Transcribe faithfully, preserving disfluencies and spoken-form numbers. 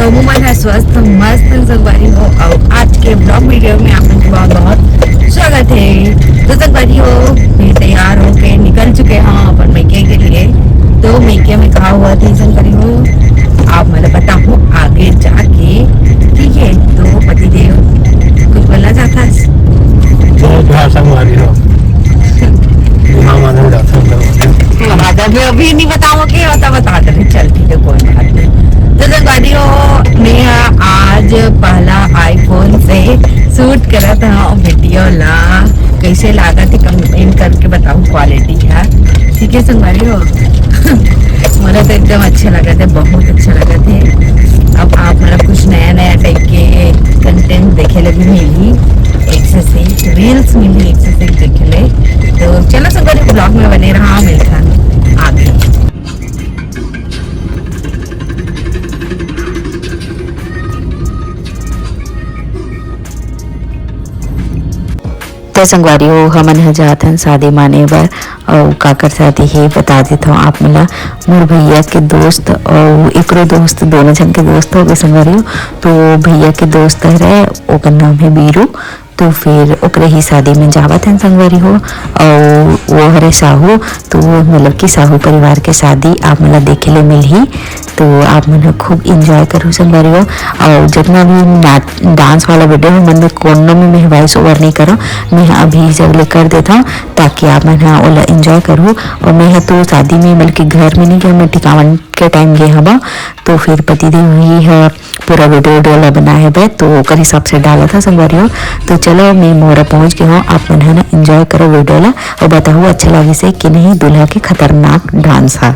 तुमन ह स्वस्थ मस्त संगवारी हो, अउ आज के vlog video में आप मन के बहुत बहुत स्वागत है। तो संगवारी हो, मैं तैयार होके निकल चुके हैं अपन मइके के लिए। तो मइके में का हुआ थी संगवारी हो, आप मतलब बताओ आगे जाके। ठीक है, तो पतिदेव कुछ बोलना चाहता है? बहुत भाषा मारी हो। हाँ, माधव जाता है। माधव में अभी नहीं बताओगे, होता बता दे। चल ठीक है, कोई बात नहीं। तो संगवारी हो, मैं आज पहला iPhone से shoot करत हूँ video ला। कैसे लागत है comment करके बताओ quality है। ठीक है संगवारी हो। मोला तो एकदम अच्छा लगत है, बहुत अच्छा लगत है। अब आप मतलब कुछ नया नया type के content देखे लगी मिली, एक से एक reels मिली, एक से एक देखे ले। तो चलो संगवारी, vlog में बने रहा, मिलता आगे। तो संगवारी हो, हमन ह जात हन शादी माने बर, अउ काकर शादी हे बता देत हव आप मन ला। मोर भैया के दोस्त अउ एकरो दोस्त, दोनों झन के दोस्त हो गे संगवारी हो। तो भैया के दोस्त हरे, ओकर नाम है बीरू। तो फिर ओकरे ही शादी में जावत हन संगवारी हो, अउ वो हरे साहू। तो वो मतलब कि साहू परिवार के शादी आप मन ला देखे ले मिलही। तो आप मन ह खूब enjoy करहु संगवारी हो। अउ जितना भी नाच, dance वाला video है, मन में कोनो में मैं voice over नहीं करो, मैं ह अभी जब ले कर देता हूँ, ताकि आप मन ह ओला enjoy करहु। और मैं ह तो शादी में, बल्कि घर में नहीं गया, मैं टिकावन के time गे हवा। तो फिर पतिदेव ही है पूरा video, video ला बनाए हवे, तो ओकर हिसाब से डालत ह संगवारी हो। तो चलो, मैं मोरा पहुँच गए हूँ, आप मन ह ना enjoy करो video ला और बताओ अच्छा लगिस हे कि नहीं दूल्हा के खतरनाक dance हा।